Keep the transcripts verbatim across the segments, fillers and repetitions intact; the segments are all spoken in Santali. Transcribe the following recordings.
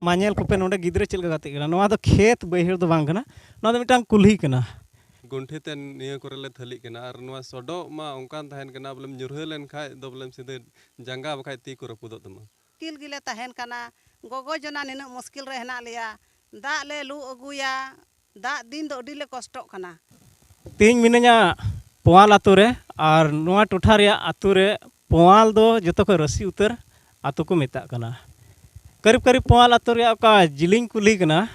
ᱢᱟ ᱧᱮᱞ ᱠᱚᱯᱮ ᱱᱚᱰᱮ ᱜᱤᱫᱽᱨᱟᱹ ᱪᱮᱫ ᱞᱮᱠᱟ ᱜᱟᱛᱮᱜ ᱠᱟᱱᱟ᱾ ᱱᱚᱣᱟ ᱫᱚ ᱠᱷᱮᱛ ᱵᱟᱹᱭᱦᱟᱹᱲ ᱫᱚ ᱵᱟᱝ ᱠᱟᱱᱟ, ᱱᱚᱣᱟ ᱫᱚ ᱢᱤᱫᱴᱟᱝ ᱠᱩᱞᱦᱤ ᱠᱟᱱᱟ᱾ ᱜᱚᱱᱴᱷᱮ ᱛᱮ ᱱᱤᱭᱟᱹ ᱠᱚᱨᱮ ᱞᱮ ᱛᱷᱟᱹᱞᱤᱜ ᱠᱟᱱᱟ᱾ ᱟᱨ ᱱᱚᱣᱟ ᱥᱚᱰᱚᱜ ᱢᱟ ᱚᱱᱠᱟᱱ ᱛᱟᱦᱮᱱ ᱠᱟᱱᱟ, ᱵᱚᱞᱮᱢ ᱧᱩᱨᱦᱟᱹ ᱞᱮᱱ ᱠᱷᱟᱡ ᱫᱚ ᱵᱚᱞᱮᱢ ᱥᱤᱫᱷᱟᱹ ᱡᱟᱸᱜᱟ ᱵᱟᱠᱷᱟᱡ ᱛᱤ ᱠᱚ ᱨᱟᱹᱯᱩᱫᱚᱜ ᱛᱟᱢᱟ᱾ ᱢᱩᱥᱠᱤᱞ ᱜᱮᱞᱮ ᱛᱟᱦᱮᱱ ᱠᱟᱱᱟ᱾ ᱜᱚᱜᱚ ᱡᱚᱱᱟ ᱱᱤᱱᱟᱹᱜ ᱢᱩᱥᱠᱤᱞ ᱨᱮ ᱦᱮᱱᱟᱜ ᱞᱮᱭᱟ᱾ ᱫᱟᱜ ᱞᱮ ᱞᱩ ᱟᱹᱜᱩᱭᱟ, ᱫᱟᱜ ᱫᱤᱱ ᱫᱚ ᱟᱹᱰᱤ ᱞᱮ ᱠᱚᱥᱴᱚᱜ ᱠᱟᱱᱟ᱾ ᱛᱮᱦᱮᱧ ᱢᱤᱱᱟᱹᱧᱟ ᱯᱳᱣᱟᱞ ᱟᱛᱳ ᱨᱮ, ᱟᱨ ᱱᱚᱣᱟ ᱴᱚᱴᱷᱟ ᱨᱮᱭᱟᱜ ᱟᱛᱳ ᱨᱮ ᱯᱳᱣᱟᱞ ᱫᱚ ᱡᱚᱛᱚ ᱠᱷᱚᱱ ᱨᱟᱹᱥᱤ ᱩᱛᱟᱹᱨ ᱟᱛᱳ ᱠᱚ ᱢᱮᱛᱟᱜ ᱠᱟᱱᱟ᱾ ᱠᱟᱹᱨᱤᱵ ᱠᱟᱹᱨᱤᱵ ᱯᱳᱣᱟᱞ ᱟᱛᱳ ᱨᱮᱭᱟᱜ ᱚᱠᱟ ᱡᱤᱞᱤᱧ ᱠᱩᱞᱦᱤ ᱠᱟᱱᱟ,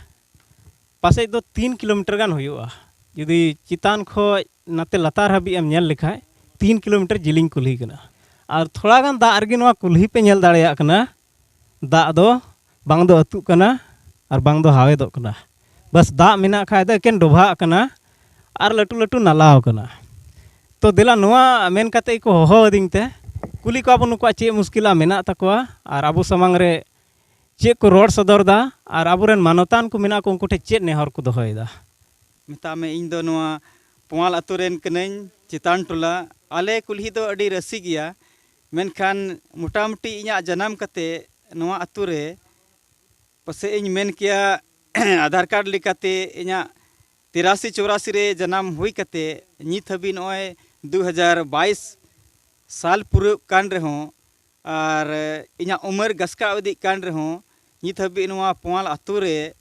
ᱯᱟᱥᱮᱡ ᱫᱚ ᱛᱤᱱ ᱠᱤᱞᱳᱢᱤᱴᱟᱨ ᱜᱟᱱ ᱦᱩᱭᱩᱜᱼᱟ᱾ ᱡᱩᱫᱤ ᱪᱮᱛᱟᱱ ᱠᱷᱚᱡ ᱱᱟᱛᱮ ᱞᱟᱛᱟᱨ ᱦᱟᱹᱵᱤᱡ ᱮᱢ ᱧᱮᱞ ᱞᱮᱠᱷᱟᱡ, ᱛᱤᱱ ᱠᱤᱞᱳᱢᱤᱴᱟᱨ ᱡᱤᱞᱤᱧ ᱠᱩᱞᱦᱤ ᱠᱟᱱᱟ᱾ ᱟᱨ ᱛᱷᱚᱲᱟ ᱜᱟᱱ ᱫᱟᱜ ᱨᱮᱜᱮ ᱱᱚᱣᱟ ᱠᱩᱞᱦᱤ ᱯᱮ ᱧᱮᱞ ᱫᱟᱲᱮᱭᱟᱜ ᱠᱟᱱᱟ, ᱫᱟᱜ ᱫᱚ ᱵᱟᱝ ᱫᱚ ᱟᱹᱛᱩᱜ ᱠᱟᱱᱟ ᱟᱨ ᱵᱟᱝ ᱫᱚ ᱦᱟᱣᱮᱫᱚᱜ ᱠᱟᱱᱟ᱾ ᱵᱟᱥ ᱫᱟᱜ ᱢᱮᱱᱟᱜ ᱠᱷᱟᱡ ᱫᱚ ᱮᱠᱮᱱ ᱰᱚᱵᱷᱟᱜ ᱠᱟᱱᱟ ᱟᱨ ᱞᱟᱹᱴᱩ ᱞᱟᱹᱴᱩ ᱱᱟᱞᱟᱣ ᱠᱟᱱᱟ᱾ ᱛᱚ ᱫᱮᱞᱟ, ᱱᱚᱣᱟ ᱢᱮᱱ ᱠᱟᱛᱮ ᱜᱮᱠᱚ ᱦᱚᱦᱚ ᱟᱹᱫᱤᱧ ᱛᱮ ᱠᱩᱞᱤ ᱠᱚᱣᱟ ᱵᱚᱱ ᱱᱩᱠᱩᱣᱟᱜ ᱪᱮᱫ ᱢᱩᱥᱠᱤᱞᱟ ᱢᱮᱱᱟᱜ ᱛᱟᱠᱚᱣᱟ ᱟᱨ ᱟᱵᱚ ᱥᱟᱢᱟᱝ ᱨᱮ ᱪᱮᱫ ᱠᱚ ᱨᱚᱲ ᱥᱚᱫᱚᱨ ᱫᱟ ᱟᱨ ᱟᱵᱚᱨᱮᱱ ᱢᱟᱱᱚᱛᱟᱱ ᱠᱚ ᱢᱮᱱᱟᱜ ᱠᱚ, ᱩᱱᱠᱩ ᱴᱷᱮᱱ ᱪᱮᱫ ᱱᱮᱦᱚᱨ ᱠᱚ ᱫᱚᱦᱚᱭᱮᱫᱟ᱾ ᱢᱮᱛᱟᱜ ᱢᱮ, ᱤᱧ ᱫᱚ ᱱᱚᱣᱟ ᱯᱳᱣᱟᱞ ᱟᱛᱳ ᱨᱮᱱ ᱠᱟᱹᱱᱟᱹᱧ, ᱪᱮᱛᱟᱱ ᱴᱚᱞᱟ᱾ ᱟᱞᱮ ᱠᱩᱞᱦᱤ ᱫᱚ ᱟᱹᱰᱤ ᱨᱟᱹᱥᱤ ᱜᱮᱭᱟ, ᱢᱮᱱᱠᱷᱟᱱ ᱢᱚᱴᱟᱢᱩᱴᱤ ᱤᱧᱟᱹᱜ ᱡᱟᱱᱟᱢ ᱠᱟᱛᱮ ᱱᱚᱣᱟ ᱟᱛᱳ ᱨᱮ ᱯᱟᱥᱮᱡ ᱤᱧ ᱢᱮᱱ ᱠᱮᱭᱟ ᱟᱫᱷᱟᱨ ᱠᱟᱨᱰ ᱞᱮᱠᱟᱛᱮ ᱤᱧᱟᱹᱜ ᱛᱤᱨᱟᱥᱤ ᱪᱚᱣᱨᱟᱥᱤ ᱨᱮ ᱡᱟᱱᱟᱢ ᱦᱩᱭ ᱠᱟᱛᱮ ᱱᱤᱛ ᱦᱟᱹᱵᱤᱡ ᱱᱚᱜᱼᱚᱭ ᱫᱩ ᱦᱟᱡᱟᱨ ᱵᱟᱭᱤᱥ ᱥᱟᱞ ᱯᱩᱨᱟᱹᱜ ᱠᱟᱱ ᱨᱮᱦᱚᱸ, ᱟᱨ ᱤᱧᱟᱹᱜ ᱩᱢᱮᱨ ᱜᱟᱥᱠᱟᱣ ᱤᱫᱤᱜ ᱠᱟᱱ ᱨᱮᱦᱚᱸ, ᱱᱤᱛ ᱦᱟᱹᱵᱤᱡ ᱱᱚᱣᱟ ᱯᱳᱣᱟᱞ ᱟᱛᱳ ᱨᱮ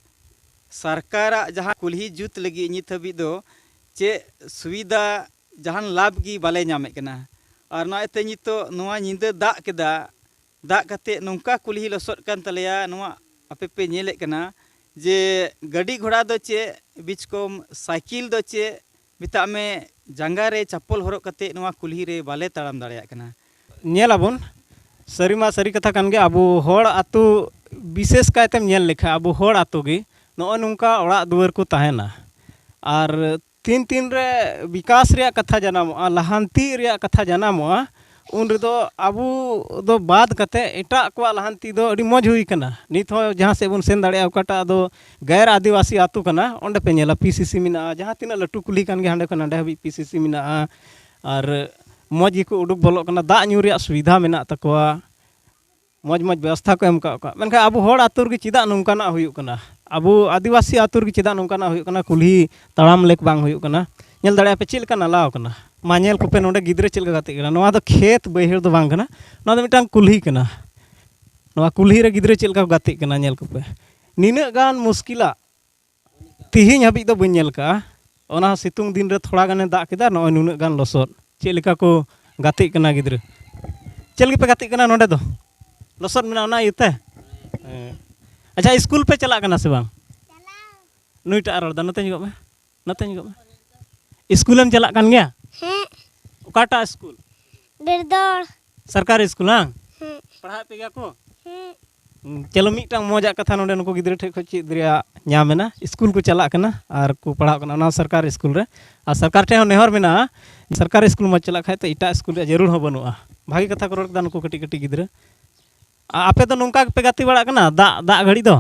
ᱥᱚᱨᱠᱟᱨᱟᱜ ᱡᱟᱦᱟᱸ ᱠᱩᱞᱦᱤ ᱡᱩᱛ ᱞᱟᱹᱜᱤᱫ ᱱᱤᱛ ᱦᱟᱹᱵᱤᱡ ᱫᱚ ᱪᱮᱫ ᱥᱩᱵᱤᱫᱷᱟ, ᱡᱟᱦᱟᱱ ᱞᱟᱵᱷ ᱜᱮ ᱵᱟᱞᱮ ᱧᱟᱢᱮᱫ ᱠᱟᱱᱟ᱾ ᱟᱨ ᱱᱚᱣᱟ ᱤᱭᱟᱹᱛᱮ ᱱᱤᱛᱚᱜ ᱱᱚᱣᱟ ᱧᱤᱫᱟᱹ ᱫᱟᱜ ᱠᱮᱫᱟ, ᱫᱟᱜ ᱠᱟᱛᱮ ᱱᱚᱝᱠᱟ ᱠᱩᱞᱦᱤ ᱞᱚᱥᱚᱫ ᱠᱟᱱ ᱛᱟᱞᱮᱭᱟ, ᱱᱚᱣᱟ ᱟᱯᱮ ᱯᱮ ᱧᱮᱞᱮᱫ ᱠᱟᱱᱟ ᱡᱮ ᱜᱟᱹᱰᱤ ᱜᱷᱚᱲᱟ ᱫᱚ ᱪᱮᱫ ᱵᱤᱪᱠᱚᱢ, ᱥᱟᱭᱠᱮᱞ ᱫᱚ ᱪᱮᱫ, ᱢᱮᱛᱟᱜ ᱢᱮ, ᱡᱟᱸᱜᱟ ᱨᱮ ᱪᱟᱯᱚᱞ ᱦᱚᱨᱚᱜ ᱠᱟᱛᱮ ᱱᱚᱣᱟ ᱠᱩᱞᱦᱤ ᱨᱮ ᱵᱟᱞᱮ ᱛᱟᱲᱟᱢ ᱫᱟᱲᱮᱭᱟᱜ ᱠᱟᱱᱟ᱾ ᱧᱮᱞ ᱟᱵᱚᱱ, ᱥᱟᱹᱨᱤ ᱢᱟ ᱥᱟᱹᱨᱤ ᱠᱟᱛᱷᱟ ᱠᱟᱱ ᱜᱮ, ᱟᱵᱚ ᱦᱚᱲ ᱟᱛᱳ ᱵᱤᱥᱮᱥ ᱠᱟᱭᱛᱮᱢ ᱧᱮᱞ ᱞᱮᱠᱷᱟᱱ, ᱟᱵᱚ ᱦᱚᱲ ᱟᱛᱳ ᱜᱮ ᱱᱚᱜᱼᱚ ᱱᱚᱝᱠᱟ ᱚᱲᱟᱜ ᱫᱩᱣᱟᱹᱨ ᱠᱚ ᱛᱟᱦᱮᱱᱟ᱾ ᱟᱨ ᱛᱤᱱ ᱛᱤᱱ ᱨᱮ ᱵᱤᱠᱟᱥ ᱨᱮᱭᱟᱜ ᱠᱟᱛᱷᱟ ᱡᱟᱱᱟᱢᱚᱜᱼᱟ, ᱞᱟᱦᱟᱱᱛᱤ ᱨᱮᱭᱟᱜ ᱠᱟᱛᱷᱟ ᱡᱟᱱᱟᱢᱚᱜᱼᱟ, ᱩᱱ ᱨᱮᱫᱚ ᱟᱵᱚ ᱫᱚ ᱵᱟᱫ ᱠᱟᱛᱮ ᱮᱴᱟᱜ ᱠᱚᱣᱟᱜ ᱞᱟᱦᱟᱱᱛᱤ ᱫᱚ ᱟᱹᱰᱤ ᱢᱚᱡᱽ ᱦᱩᱭ ᱠᱟᱱᱟ᱾ ᱱᱤᱛ ᱦᱚᱸ ᱡᱟᱦᱟᱸ ᱥᱮᱫ ᱵᱚᱱ ᱥᱮᱱ ᱫᱟᱲᱮᱭᱟᱜᱼᱟ, ᱚᱠᱟᱴᱟᱜ ᱫᱚ ᱜᱟᱭᱨ ᱟᱹᱫᱤᱵᱟᱹᱥᱤ ᱟᱛᱳ ᱠᱟᱱᱟ, ᱚᱸᱰᱮ ᱯᱮ ᱧᱮᱞᱟ ᱯᱤ ᱥᱤ ᱥᱤ ᱢᱮᱱᱟᱜᱼᱟ, ᱡᱟᱦᱟᱸ ᱛᱤᱱᱟᱹᱜ ᱞᱟᱹᱴᱩ ᱠᱩᱞᱦᱤ ᱠᱟᱱ ᱜᱮ, ᱦᱟᱸᱰᱮ ᱠᱷᱚᱱ ᱱᱟᱸᱰᱮ ᱦᱟᱹᱵᱤᱡ ᱯᱤ ᱥᱤ ᱥᱤ ᱢᱮᱱᱟᱜᱼᱟ᱾ ᱟᱨ ᱢᱚᱡᱽ ᱜᱮᱠᱚ ᱩᱰᱩᱠ ᱵᱚᱞᱚᱜ ᱠᱟᱱᱟ, ᱫᱟᱜ ᱧᱩ ᱨᱮᱭᱟᱜ ᱥᱩᱵᱤᱫᱷᱟ ᱢᱮᱱᱟᱜ ᱛᱟᱠᱚᱣᱟ᱾ ᱢᱚᱡᱽ ᱢᱚᱡᱽ ᱵᱮᱵᱚᱥᱛᱷᱟ ᱠᱚ ᱮᱢ ᱠᱟᱜ ᱠᱚᱣᱟ᱾ ᱢᱮᱱᱠᱷᱟᱱ ᱟᱵᱚ ᱦᱚᱲ ᱟᱹᱛᱩ ᱨᱮᱜᱮ ᱪᱮᱫᱟᱜ ᱱᱚᱝᱠᱟᱱᱟᱜ ᱦᱩᱭᱩᱜ ᱠᱟᱱᱟ? ᱟᱵᱚ ᱟᱹᱫᱤᱵᱟᱹᱥᱤ ᱟᱹᱛᱩ ᱨᱮᱜᱮ ᱪᱮᱫᱟᱜ ᱱᱚᱝᱠᱟᱱᱟᱜ ᱦᱩᱭᱩᱜ ᱠᱟᱱᱟ? ᱠᱩᱞᱦᱤ ᱛᱟᱲᱟᱢ ᱞᱮᱠ ᱵᱟᱝ ᱦᱩᱭᱩᱜ ᱠᱟᱱᱟ? ᱧᱮᱞ ᱫᱟᱲᱮᱭᱟᱜᱼᱟ ᱯᱮ ᱪᱮᱫ ᱞᱮᱠᱟ ᱱᱟᱞᱟ ᱟᱠᱟᱱᱟ᱾ ᱢᱟ ᱧᱮᱞ ᱠᱚᱯᱮ ᱱᱚᱰᱮ ᱜᱤᱫᱽᱨᱟᱹ ᱪᱮᱫ ᱞᱮᱠᱟ ᱜᱟᱛᱮᱜ ᱠᱟᱱᱟ᱾ ᱱᱚᱣᱟ ᱫᱚ ᱠᱷᱮᱛ ᱵᱟᱹᱭᱦᱟᱹᱲ ᱫᱚ ᱵᱟᱝ ᱠᱟᱱᱟ, ᱱᱚᱣᱟ ᱫᱚ ᱢᱤᱫᱴᱟᱝ ᱠᱩᱞᱦᱤ ᱠᱟᱱᱟ᱾ ᱱᱚᱣᱟ ᱠᱩᱞᱦᱤ ᱨᱮ ᱜᱤᱫᱽᱨᱟᱹ ᱪᱮᱫ ᱞᱮᱠᱟ ᱠᱚ ᱜᱟᱛᱮᱜ ᱠᱟᱱᱟ ᱧᱮᱞ ᱠᱚᱯᱮ᱾ ᱱᱤᱱᱟᱹᱜ ᱜᱟᱱ ᱢᱩᱥᱠᱤᱞᱟᱜ ᱛᱤᱦᱤᱧ ᱦᱟᱹᱵᱤᱡ ᱫᱚ ᱵᱟᱹᱧ ᱧᱮᱞ ᱠᱟᱜᱼᱟ᱾ ᱚᱱᱟ ᱦᱚᱸ ᱥᱤᱛᱩᱝ ᱫᱤᱱ ᱨᱮ ᱛᱷᱚᱲᱟ ᱜᱟᱱᱮ ᱫᱟᱜ ᱠᱮᱫᱟ, ᱱᱚᱜᱼᱚᱭ ᱱᱩᱱᱟᱹᱜ ᱜᱟᱱ ᱞᱚᱥᱚᱫ᱾ ᱪᱮᱫ ᱞᱮᱠᱟ ᱠᱚ ᱜᱟᱛᱮᱜ ᱠᱟᱱᱟ ᱜᱤᱫᱽᱨᱟᱹ? ᱪᱮᱫ ᱞᱟᱹᱜᱤᱫ ᱯᱮ ᱜᱟᱛᱮᱜ ᱠᱟᱱᱟ ᱱᱚᱰᱮ ᱫᱚ? ᱞᱚᱥᱚᱫ ᱢᱮᱱᱟᱜᱼᱟ ᱚᱱᱟ ᱤᱭᱟᱹᱛᱮ? ᱦᱮᱸ᱾ ᱟᱪᱪᱷᱟ, ᱥᱠᱩᱞ ᱯᱮ ᱪᱟᱞᱟᱜ ᱠᱟᱱᱟ ᱥᱮ ᱵᱟᱝ? ᱱᱩᱭᱴᱟᱜ ᱨᱚᱲ ᱫᱟ, ᱱᱚᱛᱮ ᱧᱚᱜᱚᱜ ᱢᱮ, ᱱᱚᱛᱮ ᱧᱚᱜᱚᱜ ᱢᱮ᱾ ᱥᱠᱩᱞᱮᱢ ᱪᱟᱞᱟᱜ ᱠᱟᱱ ᱜᱮᱭᱟ? ᱦᱮᱸ᱾ ᱚᱠᱟᱴᱟᱜ ᱥᱠᱩᱞ? ᱵᱤᱨᱫᱚᱲ᱾ ᱥᱚᱨᱠᱟᱨᱤ ᱥᱠᱩᱞ, ᱵᱟᱝ? ᱦᱮᱸ᱾ ᱯᱟᱲᱦᱟᱣᱮᱫ ᱯᱮ ᱜᱮᱭᱟ ᱠᱚ? ᱦᱮᱸ᱾ ᱦᱩᱸ, ᱪᱚᱞᱚ, ᱢᱤᱫᱴᱟᱝ ᱢᱚᱡᱟᱜ ᱠᱟᱛᱷᱟ ᱱᱚᱰᱮ ᱱᱩᱠᱩ ᱜᱤᱫᱽᱨᱟᱹ ᱴᱷᱮᱱ ᱠᱷᱚᱱ ᱪᱮᱫ ᱨᱮᱭᱟᱜ ᱧᱟᱢ ᱮᱱᱟ᱾ ᱥᱠᱩᱞ ᱠᱚ ᱪᱟᱞᱟᱜ ᱠᱟᱱᱟ ᱟᱨ ᱠᱚ ᱯᱟᱲᱦᱟᱜ ᱠᱟᱱᱟ ᱚᱱᱟ ᱥᱚᱨᱠᱟᱨᱤ ᱥᱠᱩᱞ ᱨᱮ᱾ ᱟᱨ ᱥᱚᱨᱠᱟᱨ ᱴᱷᱮᱱ ᱦᱚᱸ ᱱᱮᱦᱚᱨ ᱢᱮᱱᱟᱜᱼᱟ, ᱥᱚᱨᱠᱟᱨᱤ ᱥᱠᱩᱞ ᱢᱚᱡᱽ ᱪᱟᱞᱟᱜ ᱠᱷᱟᱡ ᱛᱚ ᱮᱴᱟᱜ ᱥᱠᱩᱞ ᱨᱮᱭᱟᱜ ᱡᱟᱹᱨᱩᱲ ᱦᱚᱸ ᱵᱟᱹᱱᱩᱜᱼᱟ᱾ ᱵᱷᱟᱹᱜᱤ ᱠᱟᱛᱷᱟ ᱠᱚ ᱨᱚᱲ ᱠᱮᱫᱟ ᱱᱩᱠᱩ ᱠᱟᱹᱴᱤᱡ ᱠᱟᱹᱴᱤᱡ ᱜᱤᱫᱽᱨᱟᱹ᱾ ᱟ-, ᱟᱯᱮ ᱫᱚ ᱱᱚᱝᱠᱟ ᱜᱮᱯᱮ ᱜᱟᱛᱮ ᱵᱟᱲᱟᱜ ᱠᱟᱱᱟ ᱫᱟᱜ, ᱫᱟᱜ ᱜᱷᱟᱹᱲᱤ ᱫᱚ?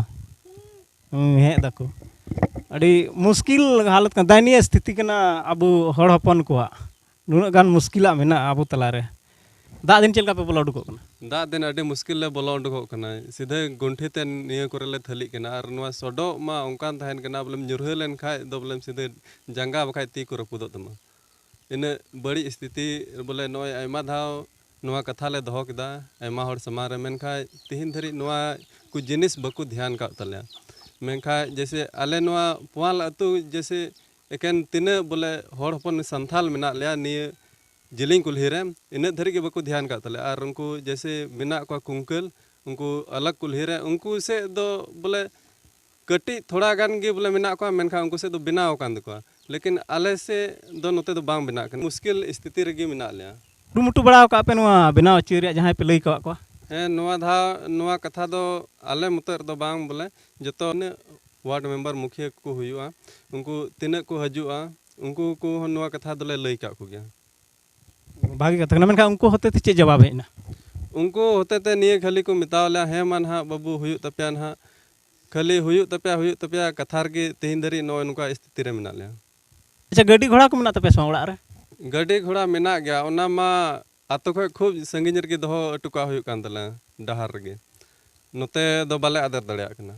ᱦᱩᱸ, ᱦᱮᱡ ᱫᱟᱠᱚ᱾ ᱟᱹᱰᱤ ᱢᱩᱥᱠᱤᱞ ᱦᱟᱞᱚᱛ ᱠᱟᱱᱟ, ᱫᱟᱭᱱᱤᱭᱚ ᱥᱛᱷᱤᱛᱤ ᱠᱟᱱᱟ ᱟᱵᱚ ᱦᱚᱲ ᱦᱚᱯᱚᱱ ᱠᱚᱣᱟᱜ᱾ ᱱᱩᱱᱟᱹᱜ ᱜᱟᱱ ᱢᱩᱥᱠᱤᱞᱟᱜ ᱢᱮᱱᱟᱜᱼᱟ ᱟᱵᱚ ᱛᱟᱞᱟᱨᱮ᱾ ᱫᱟᱜ ᱫᱤᱱ ᱪᱮᱫ ᱞᱮᱠᱟ ᱯᱮ ᱵᱚᱞᱚ ᱩᱰᱩᱠᱚᱜ ᱠᱟᱱᱟ? ᱫᱟᱜ ᱫᱤᱱ ᱟᱹᱰᱤ ᱢᱩᱥᱠᱤᱞ ᱞᱮ ᱵᱚᱞᱚ ᱩᱰᱩᱠᱚᱜ ᱠᱟᱱᱟ, ᱥᱤᱫᱷᱟᱹ ᱜᱚᱱᱴᱷᱮ ᱛᱮ ᱱᱤᱭᱟᱹ ᱠᱚᱨᱮ ᱞᱮ ᱛᱷᱟᱹᱞᱤᱜ ᱠᱟᱱᱟ᱾ ᱟᱨ ᱱᱚᱣᱟ ᱥᱚᱰᱚᱜ ᱢᱟ ᱚᱱᱠᱟᱱ ᱛᱟᱦᱮᱱ ᱠᱟᱱᱟ, ᱵᱚᱞᱮᱢ ᱧᱩᱨᱦᱟᱹ ᱞᱮᱱᱠᱷᱟᱡ ᱫᱚ ᱵᱚᱞᱮᱢ ᱥᱤᱫᱷᱟᱹ ᱡᱟᱸᱜᱟ ᱵᱟᱠᱷᱟᱡ ᱛᱤ ᱠᱚ ᱨᱟᱹᱯᱩᱫᱚᱜ ᱛᱟᱢᱟ᱾ ᱤᱱᱟᱹᱜ ᱵᱟᱹᱲᱤᱡ ᱥᱛᱷᱤᱛᱤ᱾ ᱵᱚᱞᱮ ᱱᱚᱜᱼᱚᱭ ᱟᱭᱢᱟ ᱫᱷᱟᱣ ᱱᱚᱣᱟ ᱠᱟᱛᱷᱟ ᱞᱮ ᱫᱚᱦᱚ ᱠᱮᱫᱟ ᱟᱭᱢᱟ ᱦᱚᱲ ᱥᱟᱢᱟᱝ ᱨᱮ, ᱢᱮᱱᱠᱷᱟᱡ ᱛᱤᱦᱤᱧ ᱫᱷᱟᱹᱨᱤᱡ ᱱᱚᱣᱟ ᱠᱚ ᱡᱤᱱᱤᱥ ᱵᱟᱠᱚ ᱫᱷᱮᱭᱟᱱ ᱠᱟᱜ ᱛᱟᱞᱮᱭᱟ᱾ ᱢᱮᱱᱠᱷᱟᱡ ᱡᱮᱭᱥᱮ ᱟᱞᱮ ᱱᱚᱣᱟ ᱯᱳᱣᱟᱞ ᱟᱹᱛᱩ ᱡᱮᱭᱥᱮ ᱮᱠᱮᱱ ᱛᱤᱱᱟᱹᱜ ᱵᱚᱞᱮ ᱦᱚᱲ ᱦᱚᱯᱚᱱ ᱥᱟᱱᱛᱷᱟᱞ ᱢᱮᱱᱟᱜ ᱞᱮᱭᱟ ᱱᱤᱭᱟᱹ ᱡᱤᱞᱤᱧ ᱠᱩᱞᱦᱤ ᱨᱮ, ᱤᱱᱟᱹᱜ ᱫᱷᱟᱹᱨᱤᱡ ᱜᱮ ᱵᱟᱠᱚ ᱫᱷᱮᱭᱟᱱ ᱠᱟᱜ ᱛᱟᱞᱮᱭᱟ᱾ ᱟᱨ ᱩᱱᱠᱩ ᱡᱮᱭᱥᱮ ᱢᱮᱱᱟᱜ ᱠᱚᱣᱟ ᱠᱩᱝᱠᱟᱹᱞ, ᱩᱱᱠᱩ ᱟᱞᱟᱜᱽ ᱠᱩᱞᱦᱤ ᱨᱮ, ᱩᱱᱠᱩ ᱥᱮᱫ ᱫᱚ ᱵᱚᱞᱮ ᱠᱟᱹᱴᱤᱡ ᱛᱷᱚᱲᱟ ᱜᱟᱱ ᱜᱮ ᱵᱚᱞᱮ ᱢᱮᱱᱟᱜ ᱠᱚᱣᱟ, ᱢᱮᱱᱠᱷᱟᱱ ᱩᱱᱠᱩ ᱥᱮᱫ ᱫᱚ ᱵᱮᱱᱟᱣ ᱟᱠᱟᱱ ᱛᱟᱠᱚᱣᱟ, ᱞᱮᱠᱤᱱ ᱟᱞᱮ ᱥᱮᱫ ᱫᱚ ᱱᱚᱛᱮ ᱫᱚ ᱵᱟᱝ ᱵᱮᱱᱟᱜ ᱠᱟᱱᱟ᱾ ᱢᱩᱥᱠᱤᱞ ᱥᱛᱷᱤᱛᱤ ᱨᱮᱜᱮ ᱢᱮᱱᱟᱜ ᱞᱮᱭᱟ᱾ ᱠᱩᱨᱩᱢᱩᱴᱩ ᱵᱟᱲᱟ ᱟᱠᱟᱫ ᱯᱮ ᱱᱚᱣᱟ ᱵᱮᱱᱟᱣ ᱦᱚᱪᱚᱭ ᱨᱮᱭᱟᱜ, ᱡᱟᱦᱟᱸᱭ ᱯᱮ ᱞᱟᱹᱭ ᱠᱟᱣᱟᱫ ᱠᱚᱣᱟ? ᱦᱮᱸ, ᱱᱚᱣᱟ ᱫᱷᱟᱣ ᱱᱚᱣᱟ ᱠᱟᱛᱷᱟ ᱫᱚ ᱟᱞᱮ ᱢᱚᱛᱚ ᱨᱮᱫᱚ ᱵᱟᱝ, ᱵᱚᱞᱮ ᱡᱚᱛᱚ ᱛᱤᱱᱟᱹᱜ ᱣᱟᱨᱰ ᱢᱮᱢᱵᱟᱨ ᱢᱩᱠᱷᱤᱭᱟᱹ ᱠᱚᱠᱚ ᱦᱩᱭᱩᱜᱼᱟ, ᱩᱱᱠᱩ ᱛᱤᱱᱟᱹᱜ ᱠᱚ ᱦᱤᱡᱩᱜᱼᱟ, ᱩᱱᱠᱩ ᱠᱚ ᱦᱚᱸ ᱱᱚᱣᱟ ᱠᱟᱛᱷᱟ ᱫᱚᱞᱮ ᱞᱟᱹᱭ ᱠᱟᱜ ᱠᱚᱜᱮᱭᱟ᱾ ᱵᱷᱟᱜᱮ ᱠᱟᱛᱷᱟ ᱠᱟᱱᱟ, ᱢᱮᱱᱠᱷᱟᱱ ᱩᱱᱠᱩ ᱦᱚᱛᱮ ᱛᱮ ᱪᱮᱫ ᱡᱚᱵᱟᱵ ᱦᱮᱡ ᱮᱱᱟ? ᱩᱱᱠᱩ ᱦᱚᱛᱮ ᱛᱮ ᱱᱤᱭᱟᱹ ᱠᱷᱟᱹᱞᱤ ᱠᱚ ᱢᱮᱛᱟᱣ ᱞᱮᱭᱟ, "ᱦᱮᱸ ᱢᱟ ᱱᱟᱦᱟᱜ ᱵᱟᱹᱵᱩ, ᱦᱩᱭᱩᱜ ᱛᱟᱯᱮᱭᱟ ᱱᱟᱦᱟᱜ, ᱠᱷᱟᱹᱞᱤ ᱦᱩᱭᱩᱜ ᱛᱟᱯᱮᱭᱟ, ᱦᱩᱭᱩᱜ ᱛᱟᱯᱮᱭᱟ" ᱠᱟᱛᱷᱟ ᱨᱮᱜᱮ ᱛᱮᱦᱮᱧ ᱫᱷᱟᱹᱨᱤᱡ ᱱᱚᱜᱼᱚᱭ ᱱᱚᱝᱠᱟ ᱥᱛᱷᱤᱛᱤ ᱨᱮ ᱢᱮᱱᱟᱜ ᱞᱮᱭᱟ᱾ ᱟᱪᱪᱷᱟ, ᱜᱟᱹᱰᱤ ᱜᱷᱚᱲᱟ ᱠᱚ ᱢᱮᱱᱟᱜ ᱛᱟᱯᱮᱭᱟ ᱥᱮ ᱵᱟᱝ ᱚᱲᱟᱜ ᱨᱮ? ᱜᱟᱹᱰᱤ ᱜᱷᱚᱲᱟ ᱢᱮᱱᱟᱜ ᱜᱮᱭᱟ, ᱚᱱᱟ ᱢᱟ ᱟᱛᱳ ᱠᱷᱚᱡ ᱠᱷᱩᱵ ᱥᱟᱺᱜᱤᱧ ᱨᱮᱜᱮ ᱫᱚᱦᱚ ᱦᱚᱴᱚ ᱠᱟᱜ ᱦᱩᱭᱩᱜ ᱠᱟᱱ ᱛᱟᱞᱮᱭᱟ, ᱰᱟᱦᱟᱨ ᱨᱮᱜᱮ᱾ ᱱᱚᱛᱮ ᱫᱚ ᱵᱟᱞᱮ ᱟᱫᱮᱨ ᱫᱟᱲᱮᱭᱟᱜ ᱠᱟᱱᱟ᱾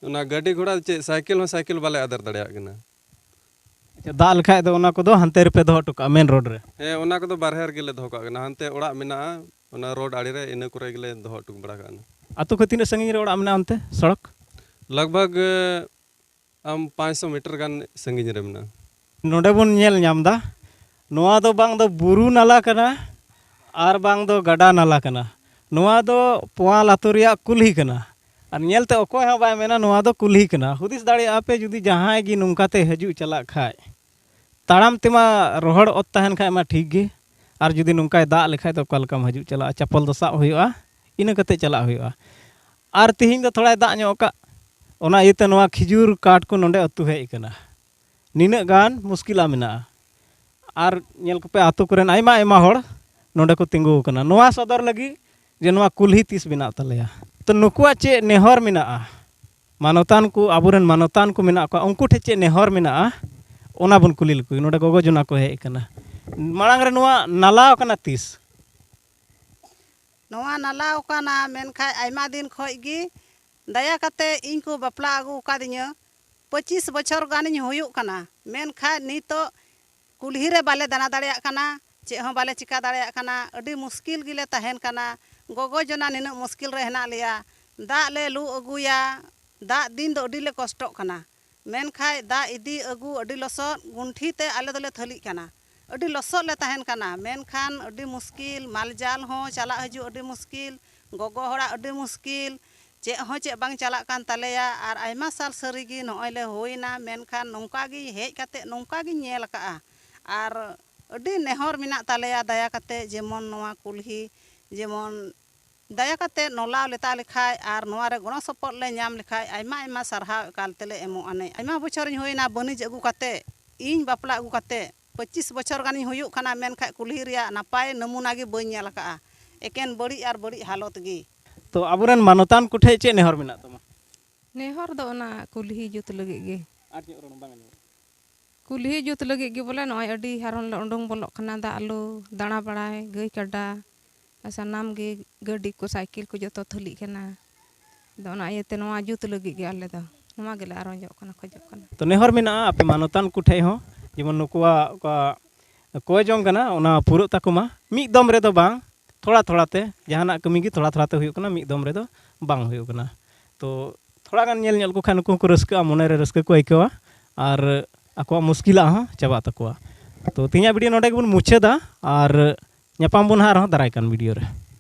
ᱚᱱᱟ ᱜᱟᱹᱰᱤ ᱜᱷᱚᱲᱟ ᱪᱮᱫ, ᱥᱟᱭᱠᱮᱞ ᱦᱚᱸ ᱥᱟᱭᱠᱮᱞ ᱵᱟᱞᱮ ᱟᱫᱮᱨ ᱫᱟᱲᱮᱭᱟᱜ ᱠᱟᱱᱟ᱾ ᱟᱪᱪᱷᱟ, ᱫᱟᱜ ᱞᱮᱠᱷᱟᱡ ᱫᱚ ᱚᱱᱟ ᱠᱚᱫᱚ ᱦᱟᱱᱛᱮ ᱨᱮᱯᱮ ᱫᱚᱦᱚ ᱦᱚᱴᱚ ᱠᱟᱜᱼᱟ, ᱢᱮᱱ ᱨᱳᱰ ᱨᱮ? ᱦᱮᱸ, ᱚᱱᱟ ᱠᱚᱫᱚ ᱵᱟᱨᱦᱮ ᱨᱮᱜᱮ ᱞᱮ ᱫᱚᱦᱚ ᱠᱟᱜ ᱠᱟᱱᱟ᱾ ᱦᱟᱱᱛᱮ ᱚᱲᱟᱜ ᱢᱮᱱᱟᱜᱼᱟ, ᱚᱱᱟ ᱨᱳᱰ ᱟᱲᱮ ᱨᱮ, ᱤᱱᱟᱹ ᱠᱚᱨᱮ ᱜᱮᱞᱮ ᱫᱚᱦᱚ ᱦᱚᱴᱚ ᱵᱟᱲᱟ ᱠᱟᱜ ᱠᱟᱱᱟ᱾ ᱟᱛᱳ ᱠᱷᱚᱡ ᱛᱤᱱᱟᱹᱜ ᱥᱟᱺᱜᱤᱧ ᱨᱮ ᱚᱲᱟᱜ ᱢᱮᱱᱟᱜᱼᱟ ᱚᱱᱛᱮ ᱥᱚᱲᱚᱠ? ᱞᱟᱜᱽ ᱵᱷᱟᱜᱽ ᱟᱢ ᱯᱟᱸᱪᱥᱚ ᱢᱤᱴᱟᱨ ᱜᱟᱱ ᱥᱟᱺᱜᱤᱧ ᱨᱮ ᱢᱮᱱᱟᱜᱼᱟ᱾ ᱱᱚᱰᱮ ᱵᱚᱱ ᱧᱮᱞ ᱧᱟᱢ ᱮᱫᱟ, ᱱᱚᱣᱟ ᱫᱚ ᱵᱟᱝ ᱫᱚ ᱵᱩᱨᱩ ᱱᱟᱞᱟ ᱠᱟᱱᱟ, ᱟᱨ ᱵᱟᱝ ᱫᱚ ᱜᱟᱰᱟ ᱱᱟᱞᱟ ᱠᱟᱱᱟ᱾ ᱱᱚᱣᱟ ᱫᱚ ᱯᱳᱣᱟᱞ ᱟᱛᱳ ᱨᱮᱭᱟᱜ ᱠᱩᱞᱦᱤ ᱠᱟᱱᱟ᱾ ᱟᱨ ᱧᱮᱞᱛᱮ ᱚᱠᱚᱭ ᱦᱚᱸ ᱵᱟᱭ ᱢᱮᱱᱟ ᱱᱚᱣᱟ ᱫᱚ ᱠᱩᱞᱦᱤ ᱠᱟᱱᱟ᱾ ᱦᱩᱫᱤᱥ ᱫᱟᱲᱮᱭᱟᱜᱼᱟ ᱯᱮ, ᱡᱩᱫᱤ ᱡᱟᱦᱟᱸᱭ ᱜᱮ ᱱᱚᱝᱠᱟᱛᱮ ᱦᱤᱡᱩᱜ ᱪᱟᱞᱟᱜ ᱠᱷᱟᱡ, ᱛᱟᱲᱟᱢ ᱛᱮᱢᱟ ᱨᱚᱦᱚᱲ ᱚᱛ ᱛᱟᱦᱮᱱ ᱠᱷᱟᱡ ᱢᱟ ᱴᱷᱤᱠ ᱜᱮ, ᱟᱨ ᱡᱩᱫᱤ ᱱᱚᱝᱠᱟᱭ ᱫᱟᱜ ᱞᱮᱠᱷᱟᱡ ᱫᱚ ᱚᱠᱟ ᱞᱮᱠᱟᱢ ᱦᱤᱡᱩᱜ ᱪᱟᱞᱟᱜᱼᱟ? ᱪᱟᱯᱚᱞ ᱫᱚ ᱥᱟᱵ ᱦᱩᱭᱩᱜᱼᱟ, ᱤᱱᱟᱹ ᱠᱟᱛᱮ ᱪᱟᱞᱟᱜ ᱦᱩᱭᱩᱜᱼᱟ᱾ ᱟᱨ ᱛᱤᱦᱤᱧ ᱫᱚ ᱛᱷᱚᱲᱟᱭ ᱫᱟᱜ ᱧᱚᱜ ᱟᱠᱟᱫ, ᱚᱱᱟ ᱤᱭᱟᱹᱛᱮ ᱱᱚᱣᱟ ᱠᱷᱤᱡᱩᱨ ᱠᱟᱴ ᱠᱚ ᱱᱚᱰᱮ ᱟᱹᱛᱩ ᱦᱮᱡ ᱟᱠᱟᱱᱟ᱾ ᱱᱤᱱᱟᱹᱜ ᱜᱟᱱ ᱢᱩᱥᱠᱤᱞᱟ ᱢᱮᱱᱟᱜᱼᱟ᱾ ᱟᱨ ᱧᱮᱞ ᱠᱚᱯᱮ, ᱟᱛᱳ ᱠᱚᱨᱮᱱ ᱟᱭᱢᱟ ᱟᱭᱢᱟ ᱦᱚᱲ ᱱᱚᱰᱮ ᱠᱚ ᱛᱤᱸᱜᱩ ᱟᱠᱟᱱᱟ ᱱᱚᱣᱟ ᱥᱚᱫᱚᱨ ᱞᱟᱹᱜᱤᱫ ᱡᱮ ᱱᱚᱣᱟ ᱠᱩᱞᱦᱤ ᱛᱤᱥ ᱵᱮᱱᱟᱜ ᱛᱟᱞᱮᱭᱟ᱾ ᱛᱚ, ᱱᱩᱠᱩᱣᱟᱜ ᱪᱮᱫ ᱱᱮᱦᱚᱨ ᱢᱮᱱᱟᱜᱼᱟ? ᱢᱟᱱᱚᱛᱟᱱ ᱠᱚ, ᱟᱵᱚᱨᱮᱱ ᱢᱟᱱᱚᱛᱟᱱ ᱠᱚ ᱢᱮᱱᱟᱜ ᱠᱚᱣᱟ, ᱩᱱᱠᱩ ᱴᱷᱮᱱ ᱪᱮᱫ ᱱᱮᱦᱚᱨ ᱢᱮᱱᱟᱜᱼᱟ, ᱚᱱᱟ ᱵᱚᱱ ᱠᱩᱞᱤ ᱞᱮᱠᱚ ᱜᱮ᱾ ᱱᱚᱰᱮ ᱜᱚᱜᱚ ᱡᱚᱱᱟ ᱠᱚ ᱦᱮᱡ ᱟᱠᱟᱱᱟ᱾ ᱢᱟᱲᱟᱝ ᱨᱮ ᱱᱚᱣᱟ ᱱᱟᱞᱟ ᱟᱠᱟᱱᱟ ᱛᱤᱥ? ᱱᱚᱣᱟ ᱱᱟᱞᱟ ᱟᱠᱟᱱᱟ, ᱢᱮᱱᱠᱷᱟᱱ ᱟᱭᱢᱟ ᱫᱤᱱ ᱠᱷᱚᱡ ᱜᱮ᱾ ᱫᱟᱭᱟ ᱠᱟᱛᱮ ᱤᱧ ᱠᱚ ᱵᱟᱯᱞᱟ ᱟᱹᱜᱩ ᱟᱠᱟᱫᱤᱧᱟᱹ, ᱯᱚᱸᱪᱤᱥ ᱵᱚᱪᱷᱚᱨ ᱜᱟᱱᱤᱧ ᱦᱩᱭᱩᱜ ᱠᱟᱱᱟ, ᱢᱮᱱᱠᱷᱟᱱ ᱱᱤᱛᱚᱜ ᱠᱩᱞᱦᱤ ᱨᱮ ᱵᱟᱞᱮ ᱫᱟᱬᱟ ᱫᱟᱲᱮᱭᱟᱜ ᱠᱟᱱᱟ, ᱪᱮᱫ ᱦᱚᱸ ᱵᱟᱞᱮ ᱪᱤᱠᱟ ᱫᱟᱲᱮᱭᱟᱜ ᱠᱟᱱᱟ᱾ ᱟᱹᱰᱤ ᱢᱩᱥᱠᱤᱞ ᱜᱮᱞᱮ ᱛᱟᱦᱮᱱ ᱠᱟᱱᱟ᱾ ᱜᱚᱜᱚ ᱡᱚᱱᱟ ᱱᱤᱱᱟᱹᱜ ᱢᱩᱥᱠᱤᱞ ᱨᱮ ᱦᱮᱱᱟᱜ ᱞᱮᱭᱟ᱾ ᱫᱟᱜ ᱞᱮ ᱞᱩ ᱟᱹᱜᱩᱭᱟ, ᱫᱟᱜ ᱫᱤᱱ ᱫᱚ ᱟᱹᱰᱤ ᱞᱮ ᱠᱚᱥᱴᱚᱜ ᱠᱟᱱᱟ, ᱢᱮᱱᱠᱷᱟᱱ ᱫᱟᱜ ᱤᱫᱤ ᱟᱹᱜᱩ ᱟᱹᱰᱤ ᱞᱚᱥᱚᱫ, ᱜᱩᱱᱴᱷᱤ ᱛᱮ ᱟᱞᱮ ᱫᱚᱞᱮ ᱛᱷᱟᱹᱞᱤᱜ ᱠᱟᱱᱟ᱾ ᱟᱹᱰᱤ ᱞᱚᱥᱚᱫ ᱞᱮ ᱛᱟᱦᱮᱱ ᱠᱟᱱᱟ, ᱢᱮᱱᱠᱷᱟᱱ ᱟᱹᱰᱤ ᱢᱩᱥᱠᱤᱞ, ᱢᱟᱞ ᱡᱟᱞ ᱦᱚᱸ ᱪᱟᱞᱟᱜ ᱦᱤᱡᱩᱜ ᱟᱹᱰᱤ ᱢᱩᱥᱠᱤᱞ, ᱜᱚᱜᱚ ᱦᱚᱲᱟᱜ ᱟᱹᱰᱤ ᱢᱩᱥᱠᱤᱞ, ᱪᱮᱫ ᱦᱚᱸ ᱪᱮᱫ ᱵᱟᱝ ᱪᱟᱞᱟᱜ ᱠᱟᱱ ᱛᱟᱞᱮᱭᱟ᱾ ᱟᱨ ᱟᱭᱢᱟ ᱥᱟᱞ ᱥᱟᱹᱨᱤᱜᱮ ᱱᱚᱜᱼᱚᱭ ᱞᱮ ᱦᱩᱭᱱᱟ, ᱢᱮᱱᱠᱷᱟᱱ ᱱᱚᱝᱠᱟ ᱜᱮ ᱦᱮᱡ ᱠᱟᱛᱮ ᱱᱚᱝᱠᱟ ᱜᱤᱧ ᱧᱮᱞ ᱟᱠᱟᱫᱼᱟ᱾ ᱟᱨ ᱟᱹᱰᱤ ᱱᱮᱦᱚᱨ ᱢᱮᱱᱟᱜ ᱛᱟᱞᱮᱭᱟ, ᱫᱟᱭᱟ ᱠᱟᱛᱮ ᱡᱮᱢᱚᱱ ᱱᱚᱣᱟ ᱠᱩᱞᱦᱤ ᱡᱮᱢᱚᱱ ᱫᱟᱭᱟ ᱠᱟᱛᱮ ᱱᱚᱞᱟᱣ ᱞᱮᱛᱟ ᱞᱮᱠᱷᱟᱡ ᱟᱨ ᱱᱚᱣᱟ ᱨᱮ ᱜᱚᱲᱚ ᱥᱚᱯᱚᱦᱚᱫ ᱞᱮ ᱧᱟᱢ ᱞᱮᱠᱷᱟᱡ ᱟᱭᱢᱟ ᱟᱭᱢᱟ ᱥᱟᱨᱦᱟᱣ ᱮᱠᱟᱞ ᱛᱮᱞᱮ ᱮᱢᱚᱜᱼᱟ᱾ ᱱᱮ ᱟᱭᱢᱟ ᱵᱚᱪᱷᱚᱨᱤᱧ ᱦᱩᱭᱱᱟ ᱵᱟᱹᱱᱤᱡᱽ ᱟᱹᱜᱩ ᱠᱟᱛᱮ, ᱤᱧ ᱵᱟᱯᱞᱟ ᱟᱹᱜᱩ ᱠᱟᱛᱮ ᱯᱚᱸᱪᱤᱥ ᱵᱚᱪᱷᱚᱨ ᱜᱟᱱᱤᱧ ᱦᱩᱭᱩᱜ ᱠᱟᱱᱟ, ᱢᱮᱱᱠᱷᱟᱡ ᱠᱩᱞᱦᱤ ᱨᱮᱭᱟᱜ ᱱᱟᱯᱟᱭ ᱱᱟᱢᱩᱱᱟ ᱜᱮ ᱵᱟᱹᱧ ᱧᱮᱞ ᱟᱠᱟᱫᱼᱟ, ᱮᱠᱮᱱ ᱵᱟᱹᱲᱤᱡ ᱟᱨ ᱵᱟᱹᱲᱤᱡ ᱦᱟᱞᱚᱛ ᱜᱮ᱾ ᱛᱚ, ᱟᱵᱚᱨᱮᱱ ᱢᱟᱱᱚᱛᱟᱱ ᱠᱚᱴᱷᱮᱡ ᱪᱮᱫ ᱱᱮᱦᱚᱨ ᱢᱮᱱᱟᱜ ᱛᱟᱢᱟ? ᱱᱮᱦᱚᱨ ᱫᱚ ᱚᱱᱟ ᱠᱩᱞᱦᱤ ᱡᱩᱛ ᱞᱟᱹᱜᱤᱫ ᱜᱮ᱾ ᱟᱨ ᱪᱮᱫ ᱨᱚᱲ ᱵᱟᱝ ᱟᱸᱡᱚᱢᱚᱜ? ᱠᱩᱞᱦᱤ ᱡᱩᱛ ᱞᱟᱹᱜᱤᱫ ᱜᱮ ᱵᱚᱞᱮ ᱱᱚᱜᱼᱚᱭ ᱟᱹᱰᱤ ᱦᱟᱨᱚᱱ ᱞᱮ ᱩᱰᱩᱝ ᱵᱚᱞᱚᱜ ᱠᱟᱱᱟ, ᱫᱟᱜ ᱞᱩ, ᱫᱟᱬᱟ ᱵᱟᱲᱟᱭ, ᱜᱟᱹᱭ ᱠᱟᱰᱟ, ᱟᱨ ᱥᱟᱱᱟᱢ ᱜᱮ ᱜᱟᱹᱰᱤ ᱠᱚ ᱥᱟᱭᱠᱮᱞ ᱠᱚ ᱡᱚᱛᱚ ᱛᱷᱟᱹᱞᱤᱜ ᱠᱟᱱᱟ᱾ ᱟᱫᱚ ᱚᱱᱟ ᱤᱭᱟᱹᱛᱮ ᱱᱚᱣᱟ ᱡᱩᱛ ᱞᱟᱹᱜᱤᱫ ᱜᱮ ᱟᱞᱮ ᱫᱚ ᱱᱚᱣᱟ ᱜᱮᱞᱮ ᱟᱨᱚᱡᱚᱜ ᱠᱟᱱᱟ, ᱠᱷᱚᱡᱚᱜ ᱠᱟᱱᱟ᱾ ᱛᱚ ᱱᱮᱦᱚᱨ ᱢᱮᱱᱟᱜᱼᱟ ᱟᱯᱮ ᱢᱟᱱᱚᱛᱟᱱ ᱠᱚ ᱴᱷᱮᱡ ᱦᱚᱸ, ᱡᱮᱢᱚᱱ ᱱᱩᱠᱩᱣᱟᱜ ᱚᱠᱟ ᱠᱚᱭ ᱡᱚᱝ ᱠᱟᱱᱟ ᱚᱱᱟ ᱯᱩᱨᱟᱹᱜ ᱛᱟᱠᱚ ᱢᱟ, ᱢᱤᱫ ᱫᱚᱢ ᱨᱮᱫᱚ ᱵᱟᱝ, ᱛᱷᱚᱲᱟ ᱛᱷᱚᱲᱟ ᱛᱮ, ᱡᱟᱦᱟᱱᱟᱜ ᱠᱟᱹᱢᱤ ᱜᱮ ᱛᱷᱚᱲᱟ ᱛᱷᱚᱲᱟ ᱛᱮ ᱦᱩᱭᱩᱜ ᱠᱟᱱᱟ, ᱢᱤᱫ ᱫᱚᱢ ᱨᱮᱫᱚ ᱵᱟᱝ ᱦᱩᱭᱩᱜ ᱠᱟᱱᱟ᱾ ᱛᱚ ᱛᱷᱚᱲᱟ ᱜᱟᱱ ᱧᱮᱞ ᱧᱚᱜ ᱞᱮᱠᱚ ᱠᱷᱟᱱ ᱱᱩᱠᱩ ᱦᱚᱸᱠᱚ ᱨᱟᱹᱥᱠᱟᱹᱜᱼᱟ, ᱢᱚᱱᱮ ᱨᱮ ᱨᱟᱹᱥᱠᱟᱹ ᱠᱚ ᱟᱹᱭᱠᱟᱹᱣᱟ ᱟᱨ ᱟᱠᱚᱣᱟᱜ ᱢᱩᱥᱠᱤᱞᱟᱜ ᱦᱚᱸ ᱪᱟᱵᱟᱜ ᱛᱟᱠᱚᱣᱟ᱾ ᱛᱚ ᱛᱮᱦᱮᱧᱟᱜ ᱵᱷᱤᱰᱤᱭᱳ ᱱᱚᱰᱮ ᱜᱮᱵᱚᱱ ᱢᱩᱪᱟᱹᱫᱟ ᱟᱨ ᱧᱟᱯᱟᱢ ᱵᱚᱱ ᱦᱟᱸᱜ ᱟᱨᱦᱚᱸ ᱫᱟᱨᱟᱭ ᱠᱟᱱ ᱵᱷᱤᱰᱤᱭᱳ ᱨᱮ᱾